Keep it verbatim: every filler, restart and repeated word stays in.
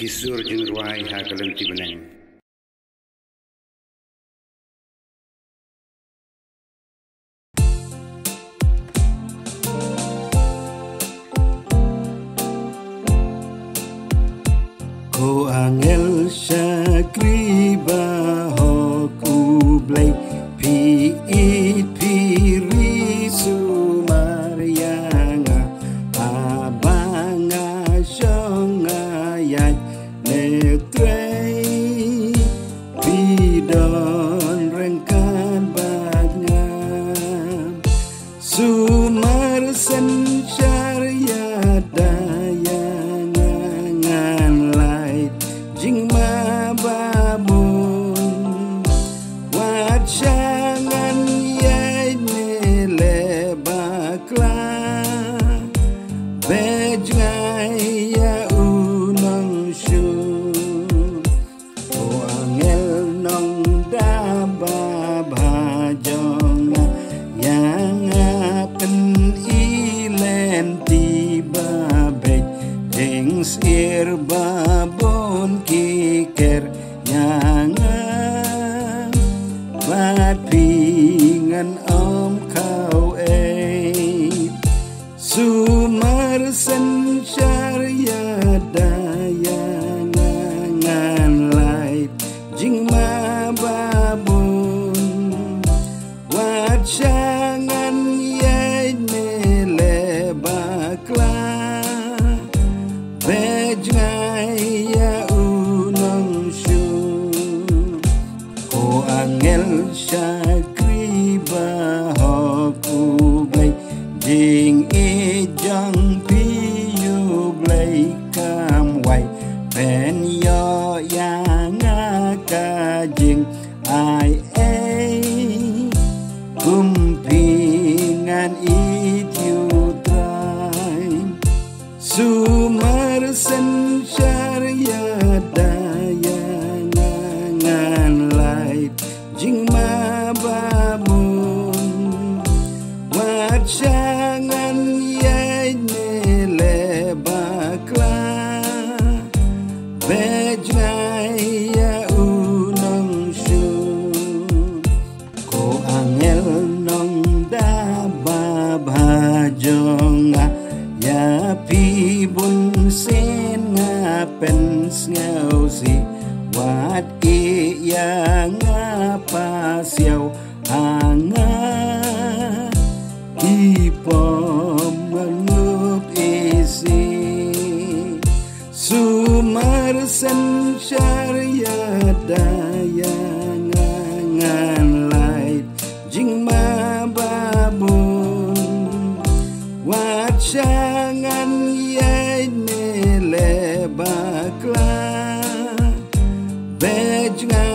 Ki sur jingrwai ha ka lynti bneng. Ko angel shakri bahok U Blei, phi ïeit phi ri sumar ïa nga, haba nga shong nga ïaid ne trei, phi don ryngkat bad nga. Sumar synshar ïada ïa nga, ngan lait jingma babun. Wat sha ngan ïaid ne leh bakla, bad jngai ïa u nongshun. Ko angel nongdaba bha jong nga, ïa nga pyni lynti ba beit, jingsyier babun ki ker ïa nga, bad phi ngan ym khaw ei. Sumar synshar ïada ïa nga, ngan lait jingma babun. Wat sha ngan ïaid ne leh bakla, bad jngai ïa u nongshun. Ko angel shakri bahok U Blei, jingïeit jong phi U Blei kam wai, pynïoh ïa nga ka jingai ei, kum phi ngan ïeit ïa U Trai. Sumar synshar ïada ïa nga, ngan lait jingma babun. Wat sha ngan ïaid ne leh bakla, bad jngai ïa u nongshun. Ko angel nongdaba bha jong nga, ïa phi bunsien nga pynsngewsih. Wat ïeh ïa nga pasiaw ha nga, i pom ngan ngup isih. Sumar synshar ïada ïa nga, ngan lait jingma babun. Wat sha ngan ïaid ne leh bakla, bad jngai